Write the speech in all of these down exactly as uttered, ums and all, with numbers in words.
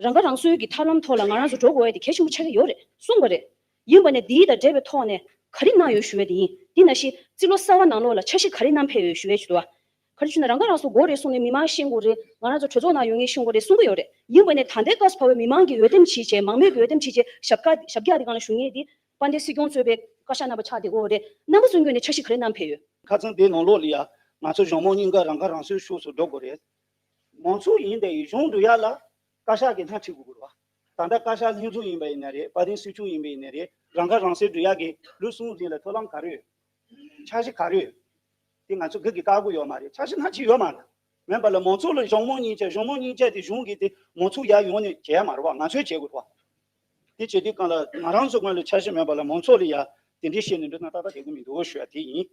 རང་ཁ་རང་གསོའི་གི་ཐབས་ལམ་ཐོག་ལ་ང་རང་ཚོ་འགྲོ་དགོས་ཡ་དེ་གལ་ཆེན་པོ་ཆགས་ཀྱི་ཡོད་རེད་གསུངས་པ་རེད། ཡིན་པ་ནས་འདིའི་དང་འབྲེལ་བའི་ཐོག་ནས་ག་རེ་གནང་ཡོད་ཞུ་ཡ་དེ་ཡིན། འདི་ནང་བཞིན་རྩིས་ལོ་གསར་བ་ནང་ལོགས་ལ་འཆར་གཞི་ག་རེ་བསྣམས་ཕེབས་ཡོད་ཞུ་ཡ་ཅིག་འདུག་ཨ། ག་རེ་ཞུ་ན་རང་ཁ་རང་གསོ་དགོས་རེད་གསུངས་ནས་མི་མང་ཤེས་དགོས་རེད། ང་རང་ཚོ་གྲོས་ཚོགས་ནང་ཡོད་མཁན་ཤེས་དགོས་རེད་གསུང་གི་ཡོད་རེད། ཡིན་པ་ནས་ད་ལྟའི་སྐབས་སུ་བབས་པའི་མི་མང་གི་འོས་འདེམས་བྱས་བྱས་མང་མོས་ཀྱི་འོས་འདེམས་བྱས་བྱས་ཞབས་ཁ་ཞབས་བཀྱག་དེ་སྒང་ལ་བཞུགས་མཁན་དེ་དཔལ་ལྡན་སྲིད་སྐྱོང་གཙོས་པའི་བཀའ་ཤག་རྣམ་པ་ཆགས་བསྡད་ཀྱི་ཡོད་རེད། རྣམ་པ་ཚོའི་ངོས་ནས་འཆར་གཞི་ག་རེ་བསྣམས་ཕེབས་ཡོད། ཁ་སང་དེའི་ནང་ལོགས་ལ་ཡ་ང་ཚོ་གཞུང་མང་གཉིས་ཀ་རང་ཁ་རང་གསོའི་ཕྱོགས་སུ་འགྲོ་དགོས་རེད། མང་ཚོགས་ཡིན་དེ་གཞུང་འགྲོ་ཡ་ལ་བཀའ་ཤག་གི་སྣེ་ཁྲིད་དགོས་ཀྱི་རེད་བ། ད་ལྟ་བཀའ་ཤག་ལྷན་ཚོགས་ཡིན་པ་ཡིན་ན་རེད། དཔལ་ལྡན་སྲིད་སྐྱོང་ཡིན་པ་ཡིན་ན་རེད། རང་ཁ་རང་གསོ་འགྲོ་ཡ་གི་ལོ་གསུམ་རིང་ལ་ཐབས་ལམ་ག་རེ་ཡོད། འཆར་གཞི་ག་རེ་ཡོད། དེ་ང་ཚོ་སྒེར་གྱི་བཀག་དགོས་ཡོད་མ་རེད། འཆར་གཞི་སྣེ་ཁྲིད་ཡོད་མ་རེད། མེད་པ་ལ་མང་ཚོགས་ལ་གཞུང་མང་གཉིས་ཆ་གཞུང་མང་གཉིས་ཆ་དེ་གཞུང་གི་དེ་མང་ཚོགས་ཡར་ཡོང་ནས་བྱེད་ཡ་མ་རེད་བ། ང་ཚོས་བྱེད་དགོས་རེད་བ། དེ་བྱེད་དུས་སྒང་ལ་ང་རང་ཚོ་ངོས་ལ་འཆར་གཞི་མེད་པ་ལ་མང་ཚོགས་ལ་ཡ་དེ་འདྲའི་བཤད་ནས་འགྲོ་ན་ཏག་ཏག་བསྡད་ཀྱི་མི་འདུག་ཞུ་ཡ་དེ་ཡིན།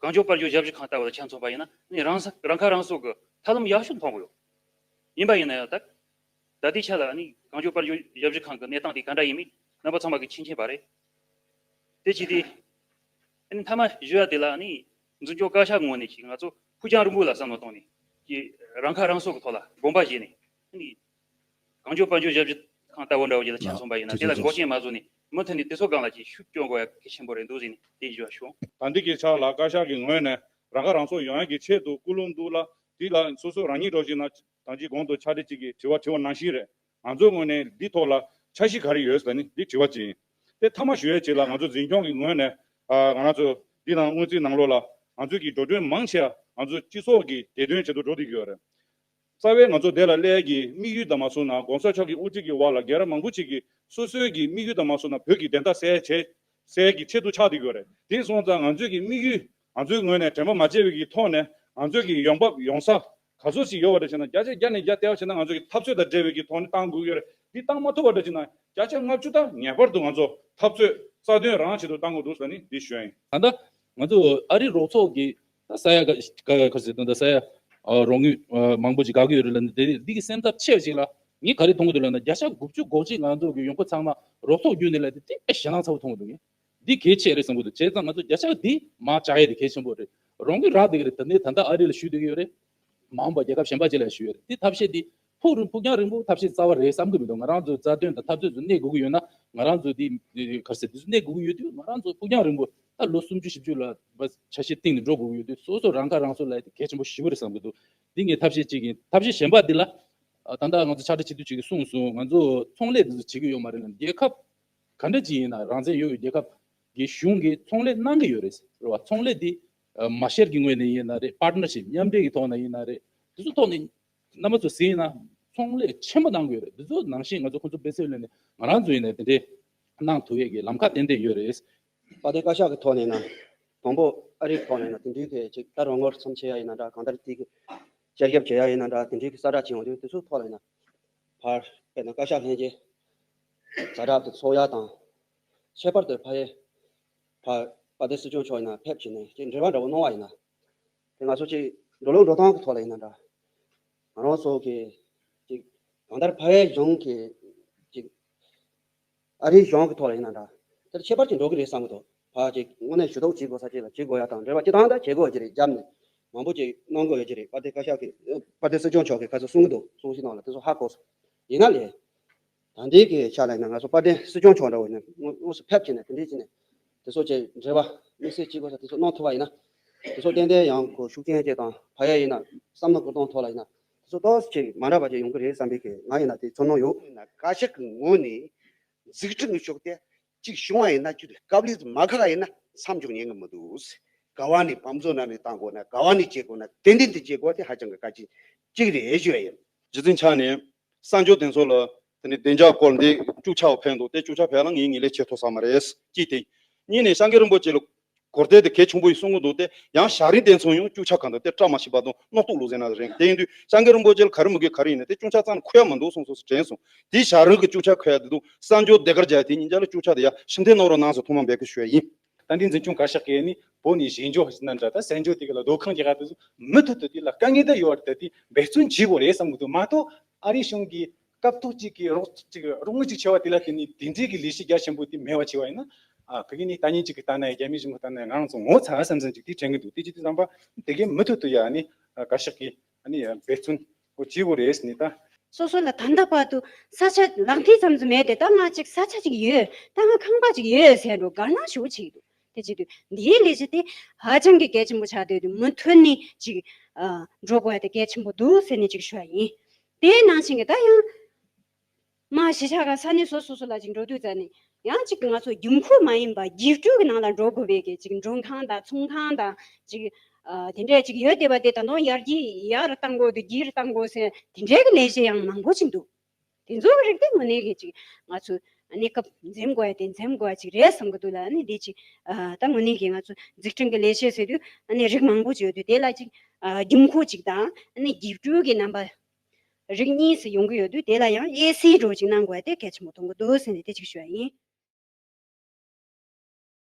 གངས་ལྗོངས་དཔལ་འབྱོར་ཞབས་ཞུ་ཁང་ལྟ་བུ་ལ་ཆ་མཚོན་པ་ཡིན་ན་ནི་རང་ས་རང་ཁ་རང་གསོ་གི་ཐབས་ལམ་ཡག་ཤོས་མཐོང་གི་ཡོད། ཡིན་པ་ཡིན་ན་ཡང་ད་ད་ལྟའི་ཆ་ལ་ནི་གངས་ལྗོངས་དཔལ་འབྱོར་ཞབས་ཞུ་ཁང་གི་གནས་སྟངས་དེ་ག་འདྲ་ཡིན་མིན་རྣམ་པ་ཚང་མ་གི་མཁྱེན་མཁྱེན་པ་རེད། དེ་བྱས་ཏེ་ཨ་ནི་མཐའ་མ་ཞུ་ཡ་དེ་ལ་ནི་འཛིན་སྐྱོང་བཀའ་ཤག་ངོས་ནས་ཀྱི་ང་ཚོ་ཕུགས་རྒྱང་རིང་པོ་ལ་བསམ་བློ་བཏང་ནས་ཀྱི་རང་ཁ་རང་གསོ་གི་ཐོག་ལ་དགོངས་པ་བཞེས་ནས་ནི་གངས་ལྗོངས་དཔལ་འབྱོར་ཞབས་ཞུ་ཁང་ལྟ་བུ་འདྲ་བོ་ཅིག་ལ་ཆ་མཚོན་པ་ཡིན་ན་དེ་ལ་འགོག་རྐྱེན་མ་བཟོ་ནས་མུ་མཐུད་ནས་དེ་ཚོ་སྒང་ལ་ཅིག་ཤུགས་སྐྱོན་དགོས་ཡ་གལ་ཆེན་པོ་རེད་འདུག་ཟེར་ནས་དེ་ཞུ་བ་ཞུ། ད་འདི་གི་ཆ་ལ་བཀའ་ཤག་གི་ངོས་ནས་རང་ཁ་རང་གསོ་ཡོང་ཡ་གི་ཆེད་དུ་སྐུལ་སློང་འདུག་ལ། དེ་ལ་སོ་སོ་རང་ཉིད་འགྲོ་བཞིན་ན་ད་ཅི་གོང་དུ་ཕྱག་བྲིས་གཅིག་གིས་དྲི་བ་དྲི་བ་ནང་བཞིན་རེད། ང་ཚོའི་ངོས་ནས་འདི་ཐོག་ལ་འཆར་གཞི་ག་རེ་ཡོད་ཟེར་ནི་འདི་དྲི་བ་གཅིག་ཡིན། དེ་མཐའ་མ་ཞུ་ཡ་གཅིག་ལ་ང་ཚོ་འཛིན་སྐྱོང་གི་ངོས་ནས་ཨ་ང་རང་ཚོ་འདི་དང་སྔོན་རྩིས་ནང་ལོགས་ལ་ང་ཚོའི་གི་འགྲོ་གྲོན་མང་ཆེ་བ་ང་ཚོ་སྤྱི་ཚོགས་ཀྱི་བདེ་དོན་ཆེད་དུ་འགྲོ་བསྡད་ཀྱི་ཡོད་རེད། རྩ་བའི་ང་ཚོ་དེ་ལ་སླེབས་ཀྱི་དམིགས་ཡུལ་དང་མ་སོང་ན་༸གོང་ས་མཆོག་གི་དབུ་ཁྲིད་ཀྱི་འོག་ལ་རྒན་རབས་མང་པོ་ཅིག་གིས་སོ་སོའི་གི་དམིགས་ཡུལ་དང་མ་སོང་ན་བོད་ཀྱི་བདེན་མཐའ་གསལ་བྱེད་གསལ་གྱི་ཆེད་དུ་ཆགས་བསྡད་ཡོད་རེད། དེ་སོང་ཙང་ང་ཚོའི་གི་དམིགས་ཡུལ་ང་ཚོའི་ངོས་ནས་དྲན་པ་མ་བརྗེད་པའི་གི་ཐོག་ནས་ང་ཚོའི་གི་ཡོང་འབབ་ཡོང་ས་ག་ཚོད་ཅིག་ཡོད་པ་འདྲ་བྱས་ན་བརྒྱ་ཆ་བརྒྱ་ནས་བརྒྱ་བལྟ་བ་བྱས་ན་ང་ཚོའི་གི་འཐབ་རྩོད་དང་འབྲེལ་བའི་གི་ཐོག་ནས་བཏང་དགོས་ཀྱི་ཡོད་རེད། འདི་བཏང་མ་ཐུབ་པ་འདྲ་བྱས་ན་བརྒྱ་ཆ་ལྔ་བཅུ་ད་ངེས་པར་དུ་ང་ཚོ་འཐབ་རྩོད་རྩ་དོན་རང་ཆེད་དུ་བཏང་དགོས་འདུག་ཟེར་ནི་འདི་ཞུ་ཡ་ཡིན། ད་ལྟ་ང་ཚོ་ཨ་རི་རོགས་ཚོགས་ཀྱི་ད་ས་ཡ་ག་ག་ག་ཟེར་ད་ལྟ་ས་ཡ་ཨ་རོགས་དངུལ་ཨ་མང་པོ་ཅིག་དགའ་གི་ཡོད་རེད་ལ་འདི་འདི་གི་སེམས་འཚབ་ཆེ་བ་ཅིག་ལ་ངས་ག་རེ་མཐོང་གི་འདུག་ལབ་ན་བརྒྱ་ཆ་དགུ་བཅུ་གོ་གཅིག་ང་ཚོ་གི་ཡོང་སྒོ་ཚང་མ་རོགས་ཚོགས་བརྒྱུད་ནས་ལ་དེ་དེ་དཔེ་ཞེད་སྣང་ཚ་པོ་མཐོང་གི་འདུག་ངས། འདི་གལ་ཆེ་རེད་བསམ་གི་འདུག་བྱས་ཙང་ང་ཚོ་བརྒྱ་ཆ་འདི་མར་བཅག་ཡས་དེ་གལ་ཆེན་པོ་རེད། རང་གི་རག་བསྡད་ཀྱི་རེད། ད་ནས་ད་ལྟ་ཨ་རི་ལ་བཞུགས་བསྡད་ཀྱི་ཡོད་རེད། མ་འོངས་པ་རྒྱལ་ཁབ་གཞན་པ་ཅིག་ལ་བཞུགས་ཡོད་རེད། དེ་ཐབས་ཤེས་འདི་ཕུགས་རིང་ཕུགས་རྒྱང་རིང་པོ་ཐབས་ཤེས་རྩ་བ་རེད་བསམ་གི་མི་འདུག་ང་རང་ཚོའི་རྩ་དོན་དང་འཐབ་རྩོད་ཚོ་གནས་དགོས་ཀྱི་ཡོད་ན་ང་རང་ཚོ་འདི་ག་རེ་ཟེར་འདི་ཚོ་གནས་དགོས་ཀྱི་ཡོད་དུས་ང་རང་ཚོ་ཕུགས་རྒྱང་རིང་པོ་ད་ལོ་སུམ་ཅུ་བཞི་བཅུ་ལ་བ་ཆ་ཤས་གཏིང་ནས་འགྲོ་དགོས་ཀྱི་ཡོད་དུས་སོ་སོ་རང་ཁ་རང་གསོ་ལ་དེ་གལ་ཆེན་པོ་ཞེ་པོ་རེད་བསམ་གི་འདུག་འདི་ངའི་ཐབས་ཤེས་གཅིག་ཡིན། ཐབས་ཤེས་གཞན་པ་འདི་ལ་ཨ་ད་ལྟ་ང་ཚོ་ཕྱག་སྦྲེལ་སྤྱི་འཐུས་གཅིག་གིས་གསུངས་སོང་། ང་ཚོ་ཚོང་ལས་འདི་ཚོ་བྱེད་ཀྱི་ཡོད་མ་རེད་ལ་རྒྱལ་ཁབ་ག་འདྲ་ཅིག་ཡིན་ན་རང་བཙན་ཡོད་པའི་རྒྱལ་ཁབ་ཀྱི་གཞུང་གིས་ཚོང་ལས་གནང་གི་ཡོད་རེད་རེད་བ། ཚོང་ལས་འདི་ཨ་མ་ཤེར་གྱི་ངོས་ནས་ཡིན་ན་རེད། པར་ཊི་ནར་ཤིབ་མཉམ་འབྲེལ་གྱི་ཐོག་ནས་ཡིན་ན་རེད། དེ་ཚོ་ཐོག་ནས་རྣམ་པ་ཚོ་གཟིགས་ན་ཚོང་ལས་ཆེན་པོ་གནང་གི་ཡོད་རེད། འདི་ཚོ་ནང་བཞིན་ང་ཚོ་ཁོང་ཚོ་སྤེལ་གསལ་ལས་ནས་ང་རང་ཚོ་ཡིན་ན་དེ་འདྲའི་གནང་ཐུབ་ཡས་ཀྱི་ལམ་ཁ་ཏན་ཏན་ཡོད་རེད། དཔལ་ལྡན་བཀའ་ཤག་གི་ཐོག་ནས་ན་དང་པོ་ཨ་རིའི་ཐོག་ནས་ན་དེ་འདྲའི་གི་ཅིག་ད་རོགས་དངུལ་མཚམས་ཆད་ཡ་ཡིན་ན་འདྲ་གང་ལྟར་དེ་གི་དཔྱད་ཞིབ་བྱེད་ཡ་ཡིན་ན་འདྲ་དེ་འདྲའི་གི་གསལ་བསྒྲགས་བྱེད་ཡོང་དུས་དེ་ཚོའི་ཐོག་ལ་ཡིན་ན་ཕར་དཔེར་ན་བཀའ་ཤག་ལྷན་རྒྱས་ཛ་དྲག་ཏུ་ཚོགས་ཡ་དང་། ཁྱད་པར་དུ་ཕ་ཡེ་ཕ་དཔལ་ལྡན་སྲིད་སྐྱོང་མཆོག་ཡིན་ན་ཕེབས་བྱས་ནས་ཅིག་འབྲེལ་བ་འདྲ་བོ་གནང་བ་ཡིན་ན། དེ་ང་ཚོ་ཅིག་འགྲོ་ལུགས་འགྲོ་སྟངས་ཀྱི་ཐོག་ལ་ཡིན་ན་འདྲ། ང་རང་ཚོ་གི་ཅིག་གང་ལྟར་ཕ་ཡེ་གཞུང་གི་ཅིག་ཨ་རིའི་གཞུང་གི་ཐོག་ལ་ཡིན་ན་འདྲ། དེ་ལ་ཁྱད་པར་ཅིག་འགྲོ་གི་རེད་བསམ་གི་འདུག་ཕ་ཅིག་དངོས་གནས་ཞུ་གཏུག་བྱེད་དགོས་ས་ཅིག་ལ་བྱེད་དགོས་ཡ་དང་འབྲེལ་བ་སྤྱི་བཏང་ད་བྱེད་དགོས་ཀྱི་རེད། རྒྱབ་ནས་མང་པོ་ཅིག་གནང་དགོས་ཡོད་ཀྱི་རེད། དཔལ་ལྡན་བཀའ་ཤག་གི་དཔལ་ལྡན་སྲིད་སྐྱོང་མཆོག་གིས་ཁ་སང་གསུང་གི་འདུག་གསུང་བཤད་ནང་ལ་དེ་ཚོ་ཧ་གོ་སོང་། ཡིན་ན་ལས། ད་ལྟའི་གི་ཆ་ལ་ཡིན་ན་ང་ཚོ་དཔལ་ལྡན་སྲིད་སྐྱོང་མཆོག་འདྲ་བོ་ཡིན་ན་དངོས་དངོས་སུ་ཕེབས་བྱས་ནས་དེ་འདྲས་བྱས་ནས་དེ་ཚོ་ཅིག་འབྲེལ་བ་དམིགས་བསལ་གཅིག་པོ་ས་དེ་ཚོ་གནང་ཐུབ་པ་ཡིན་ན་དེ་ཚོ་ཏན་ཏན་ཡང་ཁོ་ཤུགས་རྐྱེན་ཅིག་དང་ཕ་ཡ་ཡིན་ན་བསམ་བློ་འཁོར་སྟངས་ཐོག་ལ་ཡིན་ན་དེ་ཚོ་ཏོག་ཙམ་ཅིག་མ་འདྲ་བ་ཅིག་ཡོང་གི་རེད་བསམ་པའི་གི་ང་ཡིན་ན་དེ་ཚོར་སྣང་ཡོད། ཡིན་ན་བཀའ་ཤག་གི་ངོས་ནས་འཛུགས་སྐྲུན་གྱི་ཕྱོགས་དེ་གཅིག་བྱུང་བ་ཡིན་ན་ཁྱོད་སྐབས་ལས་མ་ཁག་ཡིན་ན་མཚམས་འཇོག་ཉན་གི་མི་འདུག་ག་བ་ནས་བམ་བཟོ་ནང་ནས་བཏང་དགོས་ན་ག་བ་ནས་བྱེད་དགོས་ན་ཏན་ཏན་དུ་བྱེད་དགོས་དེ་ཧ་ཅང་གི་གལ་ཆེན་གཅིག་རེད་ཞུ་ཡ་ཡིན། རྒྱུ་མཚན་ཆ་ནས། གསར་འགྱུར་དེ་ཚོ་ལ་དེ་ནས་བདེ་འཇགས་སྐོར་འདི་བཅུ་ཆ་བ་ཕེབས་འདུག་དེ་བཅུ་ཆ་བས་ལ་ངའི་ངེས་ལེགས་བྱེད་ཐུབ་ས་མ་རེད། གཅིག་དེ། གཉིས་ནས་སངས་རྒྱས་རིན་པོ་ཆེ་ལ་གོ་བརྡ་དེ་གལ་ཆེན་པོ་ཡིན་གསུང་གི་འདུག་དེ་ཡང་ཞག་རིང་དེ་ཚོ་ཡང་བཅུ་ཆ་གང་འདུག་དེ་བཀྲ་མ་ཤིས་པ་དང་རྣོ་རྟུག་ལུག་ཟེར་ན་རེད། དེ་ཡིན་དུས་སངས་རྒྱས་རིན་པོ་ཆེ་ལ་ག་རེ་མི་དགོས་ག་རེ་ཡིན་ན་དེ་བཅུ་ཆ་ཙམ་ཁུ་ཡ་མི་འདུག་གསུང་སོང་སུ་དྲན་སོང་། དེ་ཞག་རིང་གི་བཅུ་ཆ་ཁུ་ཡ་དེ་དུ་གསར་འགྱུར་དེ་གར་རྒྱ་དེ་ཉིན་རྒྱ་ལ་བཅུ་ཆ་དེ་ཡ་ཕྱིར་འཐེན་གནང་རོགས་གནང་ཟེར་ཐོག་མ་འབད་གི་ཞུ་ཡ་ཡིན། ད་འདི་འཛིན་སྐྱོང་བཀའ་ཤག་གིས་ནི་བོད་ནས་གཞན་འཇོག་ཟེར་ན་འདྲ་ད་གསར་འགྱུར་དེ་ག་ལ་སྡོད་ཁང་རྒྱག་ག་དེ་ཚོ་མུ་མཐུད་དུ་དེ་ལ་དཀའ་ངལ་ད་ཡོད་རེད། ད་དེ་འབད་བརྩོན་བྱེད་དགོས་རེད་བསམ་གི་འདུག་མ་གཏོགས་ཨ་རིའི་གཞུང་གིས་སྐབས་ཐོག་གཅིག་གི་རོགས་གཅིག་རོགས་དངུལ་གཅིག་བྱས་པ་དེ་ལ་བརྟེན་ནས་དེ་འདྲའི་གི་ལས་གཞི་རྒྱ་ཆེན་པོ་དེ་མེད་པ་བྱས་པ་ཡིན་ན་ཨ་ཕ་གི་ནི་ལྟ་ཉན་གཅིག་གི་ལྟ་ན་ཡང་རྒྱ་མིའི་གཞུང་གི་ལྟ་ན་ཡང་ང་རང་ཚོ་ངོ་ཚ་བསམ་བསམ་ཅིག་དེ་དྲན་གི་འདུག་དེ་ཅི་དེ་བསམ་པ་དེ་གའི་མུ་མཐུད་དུ་ཡ་ནི་བཀའ་ཤག་གིས་ཨ་ནི་འབད་བརྩོན་གོ་བྱེད་དགོས་རེད་ཟེར་ནས་ད་ སོ་སོ་ལ་ད་ལྟ་བར་དུ་ས་ཆ་ལག་མཐིལ་ཙམ་དུ་མེད་དེ། ད་ང་ཅིག་ས་ཆ་ཅིག་ཡོད། ད་ང་ཁང་པ་ཅིག་ཡོད་ཟེར་འགྲོ་དགའ་སྣང་ཞེ་པོ་བྱེད་ཀྱི་འདུག་དེ་བྱེད་དུས་འདིའི་ལས་གཞི་དེ་ཧ་ཅང་གི་གལ་ཆེན་པོ་ཆགས་བསྡད་དུས་མུ་མཐུད་ནས་ཅིག་ཨ་འགྲོ་དགོས་ཡ་དེ་གལ་ཆེན་པོ་འདུག་ཟེར་ནས་ཅིག་ཞུ་བ་ཡིན། དེའི་ནང་བཞིན་གྱི་ད་ཡང་མ་གཞིས་ཆགས་ཁག་ས་གནས་སོ་སོ་སོ་ལ་ཅིག་འགྲོ་དུས་ཙ་ནས་ཡང་ཅིག་ང་ཚོ་རྒྱུན་མཁོ་མ་ཡིན་པ་རྒྱུགས་སྤྲོད་ཀྱི་ནང་ལ་འགྲོ་དགོས་པའི་གི་ཅིག་མགྲོན་ཁང་དང་ཚོང་ཁང་དང་ཅིག་ཨ་དེ་འདྲས་ཅིག་ཡོད་བསྡད་པ་དེ་ད་དུང་ཡར་རྒྱས་ཡར་བཏང་དགོས་འདུག་རྒྱས་རུ་བཏང་དགོས་ཟེར་དེ་འདྲས་ཀྱི་ལས་གཞི་ཡང་མང་པོ་ཅིག་འདུག་དེ་ཚོ་གི་རིགས་དེ་དངོས་གནས་གི་ཅིག་ང་ཚོས་གནས་སྐབས་འཛེམ་དགོས་ཡ་དེ་འཛེམ་དགོས་ཡ་ཅིག་རེད་བསམ་གི་འདུག་ལ། ཨ་ནི་དེ་ཅིག་ཨ་ད་དངོས་གནས་གི་ང་ཚོ་འཛུགས་སྐྲུན་གི་ལས་བྱེད་ཟེར་དུས་ཨ་ནི་རིགས་མང་པོ་ཅིག་ཡོད་དུས་དེ་ལ་ཅིག་ཨ་རྒྱུན་མཁོ་ཅིག་དང་ཨ་ནི་རྒྱུགས་སྤྲོད་ཀྱི་རྣམ་པ་རིགས་གཉིས་སུ་ཡོང་གི་ཡོད་དུས་དེ་ལ་ཡང་དབྱེ་གསེས་འདྲ་བོ་ཅིག་གནང་དགོས་ཡ་དེ་གལ་ཆེན་པོ་མཐོང་གི་འདུག་ཟེར་ནས་དེ་ཅིག་ཞུ་ཡ་ཡིན།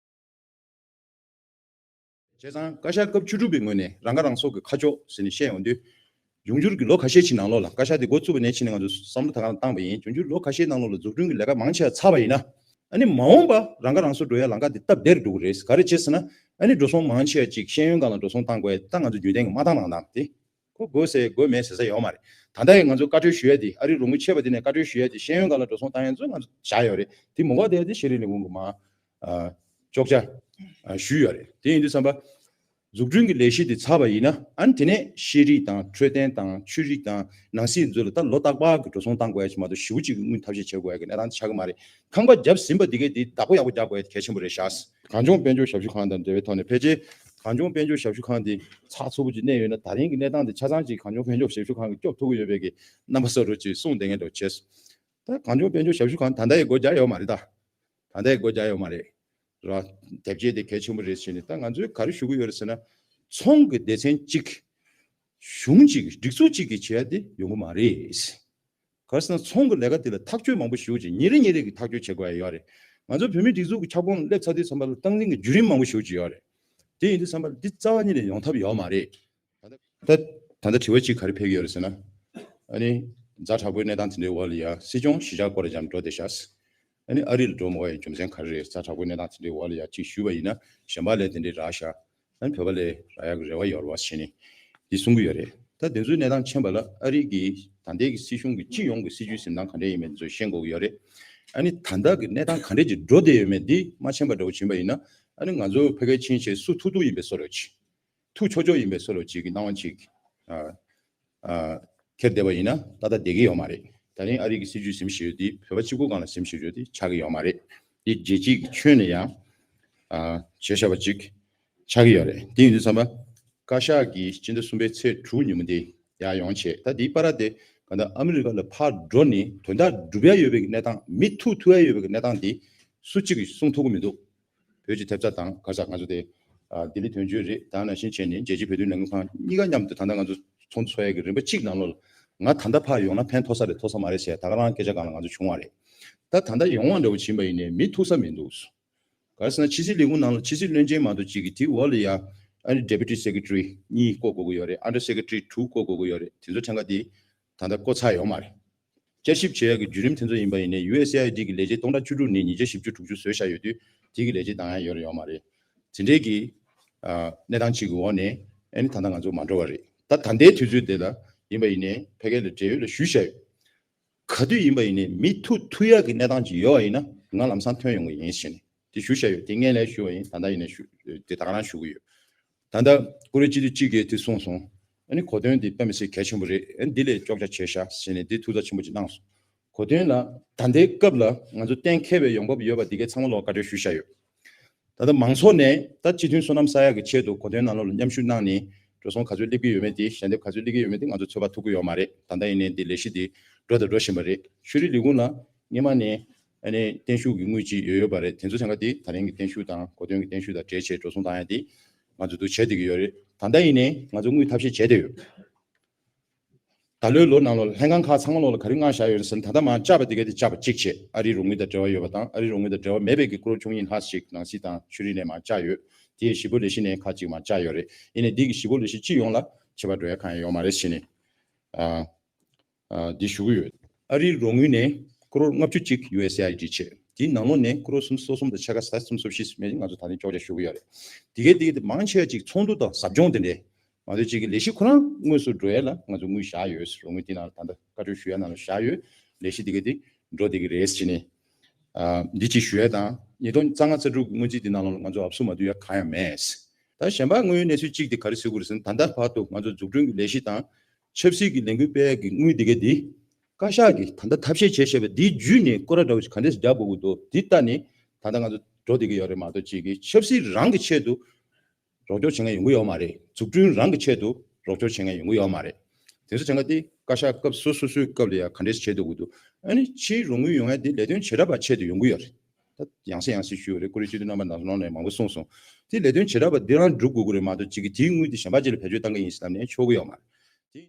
བྱས་ཙང་བཀའ་ཤག་སྐབས་བཅུ་དྲུག་པའི་ངོས་ནས་རང་ཁ་རང་གསོ་གི་ཁ་ཕྱོགས་ཟེར་ནས་བཤད་ཡོང་དུས། འབྱུང་འགྱུར་གྱི་ལོ་ཁ་ཤས་ཤིག་ནང་ལོགས་ལ་བཀའ་ཤག་དེ་འགོ་བཙུགས་པ་ནས་ཕྱིན་ནས་ང་ཚོས་བསམ་བློ་ད་ག་རང་བཏང་པ་ཡིན། འབྱུང་འགྱུར་ལོ་ཁ་ཤས་ནང་ལོགས་ལ་འཛུགས་སྐྲུན་གྱི་ལས་ཀ་མང་ཆེ་བ་ཚར་བ་ཡིན་ན། ཨ་ནི་མ་འོངས་པ་རང་ཁ་རང་གསོ་འགྲོ་ཡ་ལམ་ཁ་དེ་སྟབས་བདེ་རུ་འགྲོ་གི་རེད། ག་རེ་བྱས་ཟེར་ན། ཨ་ནི་འགྲོ་སོང་མང་ཆེ་བ་ཅིག་ཤེས་ཡོན་སྒང་ལ་འགྲོ་སོང་བཏང་དགོས་ཡ་ད་ང་ཚོ་རྒྱུན་ལྡན་གྱི་མ་བཏང་ནང་བཏང་སྟེ། ཁོ་དགོས་ཟེར་དགོས་མེད་ཟེར་ས་ཡོད་མ་རེད། ད་ལྟ་ཡང་ང་ཚོ་བཀའ་འཁྲོལ་ཞུ་ཡ་དེ་ཨ་རིའི་རོགས་དངུལ་ཆད་པ་དེ་ནས་བཀའ་འཁྲོལ་ཞུ་ཡ་དེ་ཤེས་ཡོན་སྒང་ལ་འགྲོ་སོང་བཏང་ཡ་ཚོ་ང་ཚོ་བཞག་ཡོད་རེད། དེ་མ་དགོས་དེ་ཡ་དེ་ཤེས་རིག་ལས་ཁུངས་ཀྱི་མ་ཨ་གཅོག་ཆ་ཨ་ཞུས་ཡོད་རེད། དེ་ཡིན་དུས་ཙམ་པ། འཛུགས་སྐྲུན་གྱི་ལས་གཞི་དེ་ཚར་བ་ཡིན་ན། ཨ་ནི་དེ་ནས་ཤེས་རིག་དང་འཕྲོད་བསྟེན་དང་ཆོས་རིག་དང་ནང་སྲིད་ཚོ་ལ་ད་ལོ་རྟག་པར་གྱི་འགྲོ་སོང་བཏང་དགོས་ཡ་ཞིག་མ་གཏོགས་ཞེ་པོ་ཅིག་གི་དངུལ་ཐབས་ཤེས་བྱེད་དགོས་ཡ་གི་གནས་སྟངས་དེ་ཆགས་ཀྱི་མ་རེད། ཁང་པ་བརྒྱབ་ཟིན་པ་འདི་གས་དེ་བདག་པོ་ཡག་པོ་རྒྱག་དགོས་ཡ་དེ་གལ་ཆེན་པོ་རེད་ཤག་གངས་ལྗོངས་དཔལ་འབྱོར་ཞབས་ཞུ་ཁང་དང་འབྲེལ་བའི་ཐོག་ནས་ཕལ་ཆེར་གངས་ལྗོངས་དཔལ་འབྱོར་ཞབས་ཞུ་ཁང་འདི་ཚགས་ཚུད་པོ་ཅིག་གནས་ཡོད་ན། ད་རིང་གི་གནས་སྟངས་འདི་ཆ་ཚང་ཅིག་གངས་ལྗོངས་དཔལ་འབྱོར་ཞབས་ཞུ་ཁང་གིས་སྐྱོབ་ཐུབ་ཀྱི་ཡོད་པའི་གི་རྣམ་པ་བཟོ་འདྲ་ཅིག་གསུངས་བསྡད་མཁན་འདྲ་བྱས་སོང་། ད་གངས་ལྗོངས་དཔལ་འབྱོར་ཞབས་ཞུ་ཁང་ད་ལྟ་ཡི་སྒོ་རྒྱག་ཡོད་མ་རེད་ད། ད་ལྟ་ཡི་སྒོ་རྒྱག་ཡོད་མ་རེད། ར། དེབ་སྐྱེལ་དེ་གལ་ཆེན་པོ་རེད་ཟེར་ནས་ད་ང་ཚོས་ག་རེ་ཞུ་གི་ཡོད་རེད་ཟེར་ན། ཚོང་གི་སྡེ་ཚན་གཅིག་གཞུང་གཅིག་སྒྲིག་འཛུགས་གཅིག་གིས་བྱེད་ཡ་དེ་ཡོང་གི་མ་རེད། ག་རེ་ཟེར་ན་ཚོང་གི་ལས་ཀ་དེ་ལ་ཐག་གཅོད་མང་པོ་ཞེ་པོ་ཅིག་ཉིན་རེ་ཉིན་རེ་གི་ཐག་གཅོད་བྱེད་དགོས་ཡ་ཡོད་རེད། ང་ཚོ་བོད་མིའི་སྒྲིག་འཛུགས་ཀྱི་ཁྱབ་ཁོངས་སླེབས་ཚར་དུས་ཙམ་པ་ལ་སྟངས་འཛིན་གྱི་བརྒྱུད་རིམ་མང་པོ་ཞེ་པོ་ཅིག་ཡོད་རེད། དེ་ཡིན་དུས་ཙམ་པ་ལ་འདི་རྩ་བ་ཉིད་ནས་ཡོང་ཐབས་ཡོད་མ་རེད། ད་ད་ལྟ་དྲི་བ་གཅིག་ག་རེ་ཕེབས་ཀྱི་ཡོད་རེད་ཟེར་ན། ཨ་ནི་ཛ་དྲག་པོའི་གནས་སྟངས་དེ་འདྲའི་འོག་ལ་ཡ་སྲིད་སྐྱོང་གཞིས་ཆགས་སྐོར་ར་འབྱམས་འགྲོ་བསྡད་ཤག་ཨ་ནི་ཨ་རི་ལ་འགྲོ་མ་དགོས་ཡ་རྒྱུ་མཚན་ག་རེ་རེད། ཛ་དྲག་པོའི་གནས་སྟངས་དེ་འདྲའི་འོག་ལ་ཡ་གཅིག་ཞུས་པ་ཡིན་ན་གཞན་པ་ལ་དེ་འདྲའི་རག་ཤག་ཨ་ནི་བོད་པ་ལ་རག་ཡག་གི་རེ་བ་ཡོད་རེད་བ་ཟེར་ནས་འདི་གསུང་གི་ཡོད་རེད། ད་དེ་ཚོའི་གནས་སྟངས་མཁྱེན་པ་ལ་ཨ་རི་གི་ད་ལྟའི་གི་སྲིད་གཞུང་གི་སྤྱི་ཡོངས་ཀྱི་སྲིད་ཇུས་འཛིན་སྟངས་ག་འདྲ་ཡིན་མིན་དེ་ཚོ་ཤེས་དགོས་ཀྱི་ཡོད་རེད། ཨ་ནི་ད་ལྟ་གི་གནས་སྟངས་ག་འདྲ་ཅིག་འགྲོ་བསྡད་ཡོད་མེད་འདི་མ་མཁྱེན་པ་འདྲ་བོ་བྱིན་པ་ཡིན་ན། ཨ་ནི་ང་ཚོ་ཕ་གིར་ཕྱིན་བྱས་སུ་ཐུག་ཐུག་ཡིན་པའི་བཟོ་འདྲ་ཅིག་ཐུག་ཆོག་ཆོག་ཡིན་པའི་བཟོ་འདྲ་ཅིག་གི་སྣང་བ་ཅིག་ཨ་ཨ་འཁྱེར་བསྡད་པ་ཡིན་ན་ཏག་ཏག་བསྡད་ཀྱི་ཡོད་མ་རེད། ད་རིང་ཨ་རི་གི་སྲིད་ཇུས་ཟིན་བཞག་ཡོད་དེ་བོད་པ་གཅིག་པོ་སྒང་ལ་ཟིན་བཞག་ཡོད་དེ་ཆགས་ཀྱི་ཡོད་མ་རེད། འདི་རྒྱལ་སྤྱིའི་གི་ཁྱོན་ནས་ཡང་ཨ་བྱས་བཞག་པ་ཅིག་ཆགས་ཀྱི་ཡོད་རེད། དེ་ཡིན་དུས་ཙམ་པ་བཀའ་ཤག་གིས་སྤྱི་ཟླ་གསུམ་པའི་ཚེས་དྲུག་ཉིན་མོ་དེ་ཡར་ཡོང་བྱས། ད་འདིའི་བར་དེ་གང་ལྟར་ཨ་མི་རི་ཀ་ལ་ཕར་འགྲོ་ནས་དོན་དག་སྒྲུབ་ཡ་ཡོད་པའི་གི་གནས་སྟངས། མི་ཐུག་ཐུག་ཡ་ཡོད་པའི་གི་གནས་སྟངས་དེ་སུ་གཅིག་གིས་གསུང་ཐུབ་ཀྱི་མི་འདུག་བོད་ཀྱི་ཐེབས་རྩ་དང་ག་རེ་ཟེར་ང་ཚོ་དེ་ཨ་ལྡི་ལི་དོན་གཅོད་རེད། ད་ནང་བཞིན་བྱས་ནས་རྒྱལ་སྤྱིའི་བོད་དོན་ལས་འགུལ་ཁང་གཉིས་ཀ་མཉམ་དུ་ད་ལྟ་ང་ཚོ་ཚོགས་འདུ་ཚོགས་ཡས་ཀྱི་རིམ་པ་གཅིག་ནང་ལོགས་ལ་ང་ད་ལྟ་ཕར་ཡོང་ན་ཕན་ཐོགས་ས་རེད་ཐོགས་ས་མ་རེད་ཟེར་ད་ག་རང་སྐད་ཆ་སྒང་ལ་ང་ཚོ་བྱུང་བ་རེད། ད་ད་ལྟ་ཡོང་བ་འདྲ་བོ་ཕྱིན་པ་ཡིན་ནའི་མི་ཐུག་ས་མི་འདུག་ག་རེ་ཟེར་ན་ཕྱི་སྲིད་ལས་ཁུངས་ནང་ལ་ཕྱི་སྲིད་བློན་ཆེན་མ་གཏོགས་གཅིག་གིས་དེའི་འོག་ལ་ཡ་ཨ་ནི་Deputy Secretary གཉིས་བསྐོ་དགོས་ཀྱི་ཡོད་རེད། Under Secretary དྲུག་བསྐོ་དགོས་ཀྱི་ཡོད་རེད། དེ་ཚོ་ཐེངས་ཀ་དེ་ད་ལྟ་བསྐོ་ཚར་ཡོད་མ་རེད། བསྐྱར་ཞིབ་བྱེད་ཡག་གི་བརྒྱུད་རིམ་དེ་ཚོ་ཡིན་པ་ཡིན་ནའི་ཡུ་ཨེས་ཨེ་ཨའི་ཌི་གི་ལས་བྱེད་སྟོང་ཕྲག་བཅུ་དྲུག་ནས་ཉིས་བརྒྱ་བཞི་བཅུ་དྲུག་ཅུ་བཟོས་བཞག་ཡོད་དུས་དེ་གི་ལས་བྱེད་བཏང་ཡ་ཡོད་རེད་ཡོད་མ་རེད། དེ་འདྲའི་གི་ཨ་གནས་སྟངས་གཅིག་གི་འོག་ནས་ཨ་ནི་ད་ལྟ་ང་ཚོ་མ་འགྲོ་བ་རེད། ད་ད་ལྟའི་དུས་ཚོད་དེ་ལ་ཡིན་པ་ཡིན་ནའི་ཕ་གི་ལ་འབྲེལ་ཡོད་ལ་ཞུས་བཞག་ཡོད། ག་དུས་ཡིན་པ་ཡིན་ནའི་མི་ཐུག་ཐུག་ཡག་གི་གནས་སྟངས་ཅིག་ཡོད་པ་ཡིན་ན་ང་ལམ་སང་ཐོན་ཡོང་གི་ཡིན་ཟེར་ནས་དེ་ཞུ་བཞག་ཡོད། དེ་སྔོན་ལ་ཞུ་བ་ཡིན། ད་ལྟ་ཡིན་ན་ཞུ་དེ་ད་ག་རང་ཞུ་གི་ཡོད། ད་ལྟ་ཀུ་རེ་སྤྱི་འཐུས་གཅིག་གིས་དེ་གསུངས་སོང་། ཨ་ནི་གོ་དོན་དེ་དཔེ་མི་སྲིད་གལ་ཆེན་པོ་རེད། ཨ་ནི་འདི་ལས་ལྕོགས་ཆ་བྱས་ཤག་ཟེར་ནས་དེ་ཐུགས་འཚབ་ཆེན་པོ་ཅིག་གནང་སོང་། གོ་དོན་ལ་ད་ལྟའི་སྐབས་ལ་ང་ཚོ་གཏན་འཁེལ་བའི་ཡོང་འབབ་ཡོད་པ་འདི་གའི་ཚང་མ་ལོག་བཀའ་འཁྲོལ་ཞུས་བཞག་ཡོད། ད་ལྟ་མང་ཚོགས་ནས་ད་སྤྱི་མཐུན་བསོད་ནམས་གསར་ཡག་གི་ཆེད་དུ་གོ་དོན་ནང་ལོགས་ལ་མཉམ་ཞུགས་གནང་ནས་འགྲོ་སོང་ག་ཚོད་སླེབས་ཀྱི་ཡོད་མེད་དེ་ཞལ་འདེབས་ག་ཚོད་སླེབས་ཀྱི་ཡོད་མེད་དེ་ང་ཚོ་ཚོད་དཔག་ཐུབ་ཀྱི་ཡོད་མ་རེད། ད་ལྟ་ཡིན་ནའི་འདི་ལས་གཞི་འདི་འགྲོ་དང་འགྲོ་བཞིན་པ་རེད། ཤུ་རི་ལས་ཁུངས་ལ་སྔོན་མ་ནས་ཨ་ནི་བརྟན་བཞུགས་ཀྱི་དངུལ་ཅིག་ཡོད་ཡོད་པ་རེད། དེ་ཚོ་ཚང་ཀ་དེ་ད་རིང་གི་བརྟན་བཞུགས་དང་གོ་དོན་གྱི་བརྟན་བཞུགས་དང་འབྲེལ་བྱས་འགྲོ་སོང་བཏང་ཡ་དེ་ང་ཚོ་འདུ་བྱས་བསྡད་ཀྱི་ཡོད་རེད། ད་ལྟ་ཡིན་ནའི་ང་ཚོ་དངུལ་ཐབས་ཤེས་བྱས་བསྡད་ཡོད། ད་ལོའི་ལོ་ནང་ལོགས་ལྷན་ཁང་ཁག་ཚང་མ་ལོགས་ལ་ག་རེ་མངགས་བཞག་ཡོད་ཟེར་ན། ད་ལྟ་མར་བཅར་བ་དེ་ག་དེ་བཅར་བ་གཅིག་བྱས། ཨ་རིའི་རོགས་དངུལ་དང་འབྲེལ་བ་ཡོད་པ་དང་ཨ་རིའི་རོགས་དངུལ་དང་འབྲེལ་བ་མེད་པའི་གི་ཀོ་རོ་ཆུང་གཉིས་ལྷག་ཅིག་ནང་སྲིད་དང་ཆོས་རིག་ནས་མར་བཅར་ཡོད། དེ་ཡི་གཞིས་སྤོ་ལས་གཞི་ནས་ཁག་ཅིག་མར་བཅར་ཡོད་རེད། ཡིན་ནའི་འདི་གི་གཞིས་སྤོ་ལས་གཞི་སྤྱི་ཡོངས་ལ་ཁྱད་པར་འགྲོ་ཡ་གང་ཡང་ཡོད་མ་རེད་ཟེར་ནས་ཨ་ཨ་འདི་ཞུ་གི་ཡོད། ཨ་རིའི་རོགས་དངུལ་ནས་ཀོ་རོ་ལྔ་བཅུ་གཅིག་ཡུ་ཨེས་ཨེ་ཨའི་ཌི་བྱས། དེའི་ནང་ལོགས་ནས་ཀོ་རོ་སུམ་ཅུ་སོ་གསུམ་དང་ཕྱེད་ཀ་ས་སུམ་ཅུ་སོ་བཞི་ཟིན་མེད་ང་ཚོ་ད་ནི་ཅོག་ཅོག་ཞུ་གི་ཡོད་རེད། དེ་གའི་དེ་གའི་དེ་མང་ཆེ་བ་ཅིག་ཚོགས་འདུ་དང་ཟབ་སྦྱོང་དེ་འདྲའི་ མ་གཏོགས་ཅིག་གི་ལས་གཞི་ཁོ་རང་དངོས་སུ་འགྲོ་ཡ་ལ་ང་ཚོ་དངུལ་བཞག་ཡོད། རོགས་དངུལ་དེ་ནང་ད་ལྟ་བཀའ་འཁྲོལ་ཞུ་ཡ་ནང་ལ་བཞག་ཡོད། ལས་གཞི་དེ་ག་དེ་འགྲོ་བསྡད་ཀྱི་རེད་ཟེར་ནས། ཨ། འདི་གཅིག་ཞུ་ཡ་དང་ཉིས་སྟོང་རྩ་ལྔ་རྩ་དྲུག་གི་སྔོན་རྩིས་དེ་ནང་ལོགས་ལ་ང་ཚོ་ཨབ་སུ་མ་བསྡུ་ཡ་གང་ཡང་མེད། ད་གཞན་པ་དངོས་ཡོད་གནས་ཚུལ་གཅིག་དེ་ག་རེ་ཟེར་དགོས་རེད་ཟེར་ན། ད་ལྟ་བར་དུ་ང་ཚོ་འཛུགས་སྐྲུན་གྱི་ལས་གཞི་དང་ཆབ་སྲིད་ཀྱི་ལས་འགུལ་སྤེལ་ཡ་གི་དངུལ་དེ་ག་དེ་བཀའ་ཤག་གིས་ད་ལྟ་ཐབས་ཤེས་བྱས་བཞག་པ་འདི་བརྒྱུད་ནས་སྐོར་ར་འདྲ་བོ་ཞིག་ག་འདྲས་རྒྱག་དགོས་ཀྱི་འདུག་འདི་ལྟ་ནས་ད་ལྟ་ང་ཚོ་འགྲོ་བསྡད་ཀྱི་ཡོད་རེད་མ་གཏོགས་ཅིག་གི་ཆབ་སྲིད་རང་གི་ཆེད་དུ་རོགས་སྐྱོར་བྱེད་མཁན་ཡོང་གི་ཡོད་མ་རེད། འཛུགས་སྐྲུན་རང་གི་ཆེད་དུ་རོགས་སྐྱོར་བྱེད་མཁན་ཡོང་གི་ཡོད་མ་རེད། དེ་ཚོ་བྱེད་མཁན་དེ་བཀའ་ཤག་སྐབས་སོ་སོ་སོའི་སྐབས་ལ་ཡང་ག་འདྲས་བྱེད་འདུག་གི་འདུག་ཨ་ནི་ཕྱིའི་རོགས་དངུལ་ཡོང་ཡ་དེ་ལས་དོན་བྱེ་བྲག་པ་ཆེད་དུ་ཡོང་གི་ཡོད་རེད། ད་ཡང་སེ་ཡང་སེ་ཞུས་ཡོད་རེད། ཀུ་རེ་སྤྱི་འཐུས་རྣམ་པ་ནང་ནང་ནས་མང་པོ་གསུངས་སོང་། དེ་ལས་དོན་བྱེ་བྲག་པ་འདི་རང་སྒྲུབ་དགོས་ཀྱི་རེད་མ་གཏོགས་ཅིག་གི་དེའི་དངུལ་དེ་གཞན་པ་ཅིག་ལ་བེད་སྤྱོད་བཏང་གི་ཡིན་ཟེར་ལབ་ནས་ཆོག་གི་ཡོད་མ་རེད། དེ།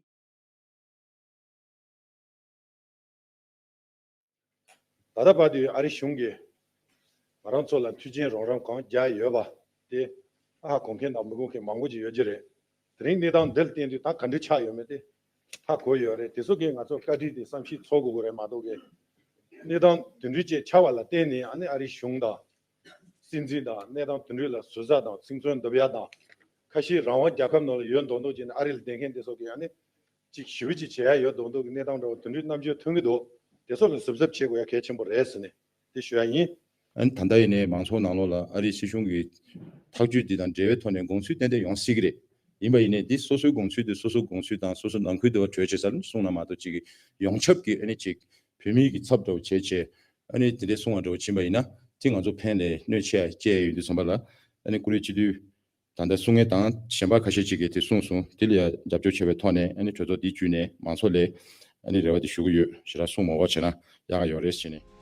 ད་ལྟ་བར་དུ་ཨ་རི་གཞུང་གིས་ང་རང་ཚོ་ལ་མཐུན་རྐྱེན་རོགས་རམ་གང་རྒྱག་ཡོད་པ་དེ་ཧ་གོ་མཁན་དང་མི་གོ་མཁན་མང་པོ་ཅིག་ཡོད་ཀྱི་རེད། དེ་རིང་གནས་སྟངས་འདི་ལ་བརྟེན་དུས་ད་ག་འདྲ་ཆགས་ཡོད་མེད་དེ་ཧ་གོ་ཡོད་རེད། དེ་ཚོ་གིས་ང་ཚོ་བཀའ་དྲིན་དེ་བསམ་ཤེས་ཚོར་དགོས་ཀྱི་རེད་མ་གཏོགས་གི་གནས་སྟངས་དེ་འདྲ་ཅིག་ཆགས་པ་ལ་བརྟེན་ནས་ཨ་ནི་ཨ་རི་གཞུང་དང་སྲིད་འཛིན་དང་གནས་སྟངས་དེ་འདྲ་ལ་ཟུར་ཟ་དང་ཚིག་མཚོན་འདེབས་ཡ་དང་། ཁ་ཤས་རང་དབང་རྒྱལ་ཁབ་ནང་ལ་ཡོད་མདོག་མདོག་བྱས་ནས་ཨ་རི་ལ་བསྡད་མཁན་དེ་ཚོ་གིས་ཨ་ནི་ཅིག་ཞི་བ་ཅིག་བྱེད་ཡ་ཡོད་མདོག་མདོག་གི་གནས་སྟངས་འདྲ་བོ་དེ་འདྲའི་རྣམ་འགྱུར་ཐོན་གྱི་འདུག་དེ་ཚོ་ལ་གཟབ་གཟབ་བྱེད་དགོས་ཡ་གལ་ཆེན་པོ་རེད་ཟེར་ནས་དེ་ཞུ་ཡ་ཡིན། ཨ་ནི་ད་ལྟ་ཡིན་ནའི་མང་ཚོགས་ནང་ལོགས་ལ་ཨ་རིའི་སྲིད་གཞུང་གི་ཐག་གཅོད་འདི་དང་འབྲེལ་བའི་ཐོག་ནས་དགོངས་ཚུལ་ཏན་ཏན་ཡོང་སྲིད་ཀྱི་རེད། ཡིན་པ་ཡིན་ནའི་འདི་སོ་སོའི་དགོངས་ཚུལ་དེ་སོ་སོའི་དགོངས་ཚུལ་དང་སོ་སོ་ནང་ཁུལ་དུ་བ་གྲོས་བྱེད་ས་ལ་གསུངས་ན་མ་གཏོགས་ཅིག་གི་ཡོངས་ཁྱབ་ཀྱི་ཨ་ནི་ཅིག་བོད་མིའི་གི་ཚབ་འདྲ་བོ་བྱས་བྱས་ཨ་ནི་དེ་འདྲའི་གསུང་བ་འདྲ་བོ་ཕྱིན་པ་ཡིན་ན་དེ་ང་ཚོ་ཕན་ལས་གནོད་ཆེ་བ་སྐྱེལ་ཡ་ཡོད་དུས་ཙམ་པ་ལ་ཨ་ནི་ཀུ་རེ་སྤྱི་འཐུས། ད་ལྟ་གསུང་མཁན་དང་གཞན་པ་ཁ་ཤས་ཅིག་གིས་དེ་གསུངས་སོང་། དེ་ལ་ཡང་རྒྱབ་སྐྱོར་བྱས་པའི་ཐོག་ནས་ཨ་ནི་གྲོས་ཚོགས་འདི་བརྒྱུད་ནས་མང་ཚོགས་ལ་ཨ་ནི་རེ་བ་དེ་ཞུ་གི་ཡོད། ཞེ་དྲག་གསུང་མ་འོག་བྱས་ན་ཡག་ག་ཡོད་རེད་ཟེར་ནས།